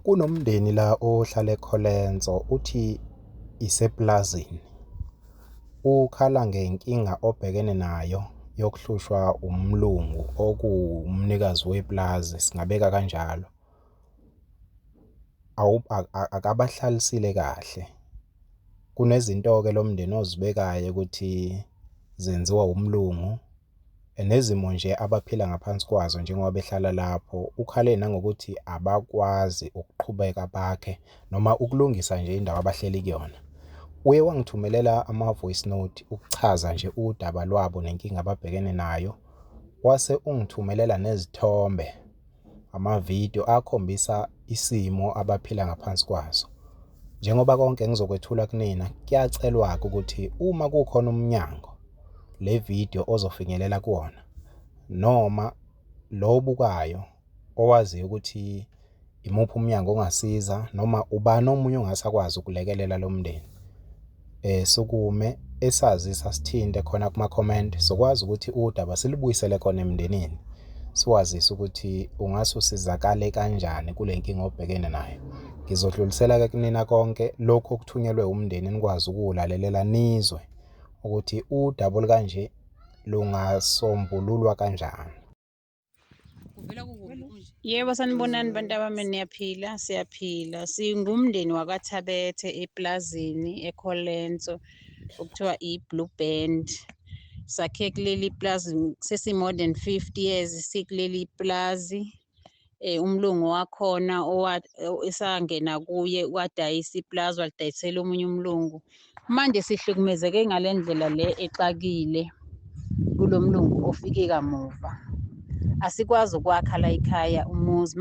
Kunomndeni la ohlala eColenso, uthi isepulazini. Ukhala ngenkinga obhekene nayo yokuhlushwa umlungu okuwumnikazi wepulazi, singabeka kanjalo. Akabahlalisile kahle. Kunezinto-ke lo mndeni ozibekayo ukuthi zenziwa umlungu, nezimo nje abaphila ngaphansi kwazo njengoba behlala lapho. Ukhale nangokuthi abakwazi ukuqhubeka bakhe noma ukulungisa nje indawo abahleli kuyona. Uye wangithumelela ama-voice note ukuchaza nje udaba lwabo nenkinga ababhekene nayo, wase ungithumelela nezithombe, amavidiyo akhombisa isimo abaphila ngaphansi kwaso. Njengoba konke ngizokwethula kunina, kuyacelwa-ke ukuthi uma kukhona umnyango le video ozofinyelela kuwona, noma lo obukayo owaziyo ukuthi imuphi umnyango ongasiza noma ubani omunye ongase akwazi ukulekelela lo mndeni, sukume esazisa sithinte khona kuma-comment, sizokwazi ukuthi udaba silubuyisele khona emndenini, siwazise ukuthi ungase usizakale kanjani kule nkinga obhekene nayo. Ngizodlulisela-ke kunina konke lokhu okuthunyelwe umndeni nikwazi ukuwulalelela nizwe ukuthi udaba olukanje lungasombululwa kanjani. Yebo, sanibonani bantu abami, niyaphila? Siyaphila. Singumndeni wakwaThabethe eplazini eColenso, okuthiwa i-Blue Band. Sakhe kuleli plazi sesi-more than 50 years sikuleli plazi. Umlungu wakhona esangena kuye wadayisa iplazi, walidayisela omunye umlungu. Manje sihlukumezeke ngale ndlela le exakile kulo mlungu ofike kamuva. Asikwazi ukwakha la ekhaya umuzi,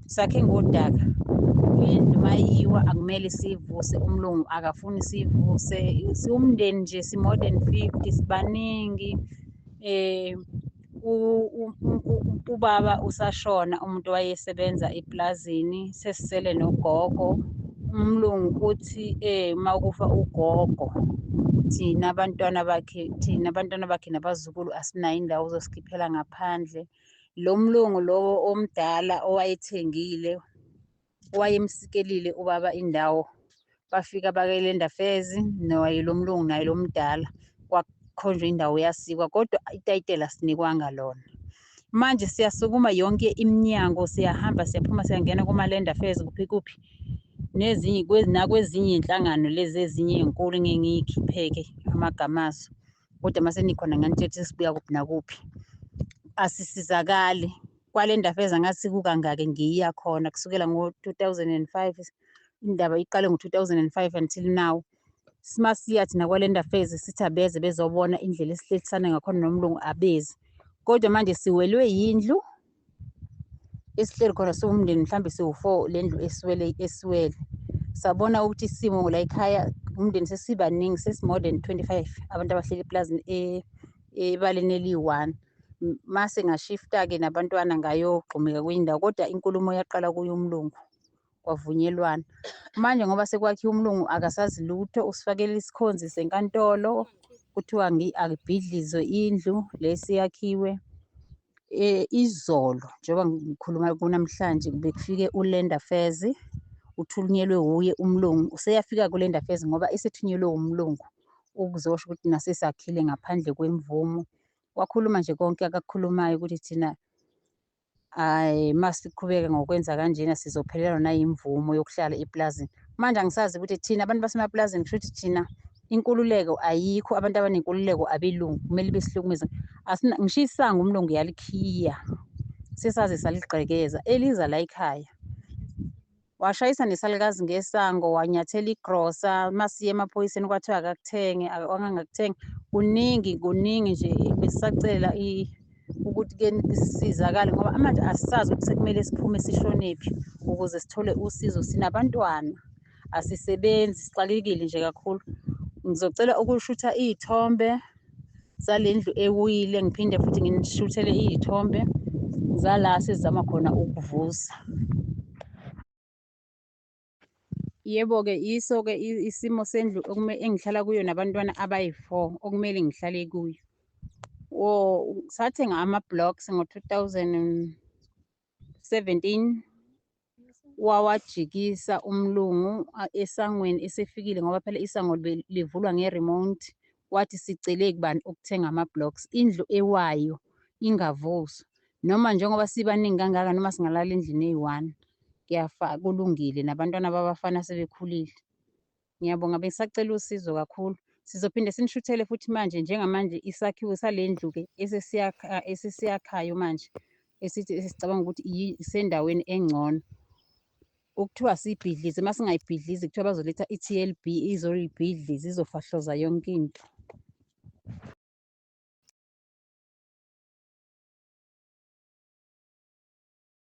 sakhe ngodaka, indlu mayiwa akumele siyivuse, umlungu akafuni siyivuse. Siwumndeni nje si-more than 50, sibaningi. Ubaba usashona, umuntu owayesebenza eplazini, sesisele nogogo. Umlungu uthi uma kufa ugogo, thina abantwana bakhe, thina abantwana bakhe nabazukulu asinayo indawo, uzosikhiphela ngaphandle. Lo mlungu lo omdala owayethengile, owayemsikelile ubaba indawo, bafika bake-Land Affairs naye lo mlungu naye lo mdala, kwakhonjwa indawo yasikwa, kodwa itayitela asinikwanga lona. Manje siyasukuma yonke iminyango, siyahamba siyaphuma siyangena kuma-Land Affairs kuphi kuphi, nezinye nakwezinye iy'nhlangano lezi ezinye ey'nkulu engeke ngiy'khipheke amagama azo, kodwa uma senikhona nganitshela ukuthi sibuya kuphi nakuphi. Asisizakali kwale Land Affairs, angathi kukangaki ngiya khona kusukela ngo-2005, indaba iqale ngo-2005 until now. Simasiya thina kwa-Land Affairs sithi abeze bezobona indlela esihlelisana ngakhona nomlungu, abezi. Kodwa manje siwelwe yindlu esihleli khona siwumndeni, mhlawumbe siwu-4, le ndlu esiwele esiwele. Sabona ukuthi isimo la ekhaya umndeni sesibaningi, sesi-more than 25 abantu abahleli eplazini ebaleni eliyi-1. Mase ngashifta-ke nabantwana ngayogxumeka kwenye indawo, kodwa inkulumo yaqala kuye umlungu, kwavunyelwana. Manje ngoba sekwakhiwe umlungu akasazi lutho, usifakele isikhonzi senkantolo, kuthiwa akubhidlizwe indlu le esiyakhiwe. Izolo njengoba ngikhuluma kunamhlanje bekufike u-Land Affairs, uthunyelwe wuye umlungu. Useyafika ku-Land Affairs ngoba esethunyelwe umlungu ukuzosho ukuthi nasesakhile ngaphandle kwemvumo. Wakhuluma nje konke akakukhulumayo ukuthi thina ayi masiqhubeka ngokwenza kanjena sizophelelwa nayimvumo yokuhlala eplazini. Manje angisazi ukuthi thina abantu basemaplazini kusho ukuthi thina inkululeko ayikho, abantu abanenkululeko abelungu kumele besihlukumeze. Ngisho isango umlungu uyalikhiya, sesaze saligqekeza eliza la ekhaya. Washayisa nesalukazi ngesango, wanyathela igrosa, masiye emaphoyiseni kwathiwa akakuthenge, akangakuthenga. Kuningi kuningi nje, besisacela ukuthi ke sisizakale ngoba manje asisazi ukuthi sekumele siphume sishonephi ukuze sithole usizo. Sinabantwana, asisebenzi, sixakekile nje kakhulu. Ngizocela ukushutha iy'thombe zale ndlu ewile, ngiphinde futhi nginishuthele iy'thombe zala sizama khona ukuvusa. Yebo-ke, yiso-ke isimo sendlu engihlala kuyo nabantwana abayi-4 okumele ngihlale kuyo. Wo, sathenga ama-blocks ngo-2017. Wawajikisa umlungu esangweni esefikile ngoba phela isango livulwa nge-remote. Wathi sicele kubani ukuthenga ama-blocks, indlu ewayo ingavuswa. Noma njengoba sibaningi kangaka noma singalala endlini eyi-one kulungile nabantwana babafana sebekhulile. Ngiyabonga, bengisacela usizo kakhulu. Sizophinde sinishuthele futhi manje njengamanje isakhiwo sale ndlu-ke esesiyakhayo manje esithi esicabanga ukuthi isendaweni engcono. Ukuthiwa siyibhidlize, uma singayibhidlizi kuthiwa bazoletha i-T_L_B izoyibhidliza izofahloza yonke into.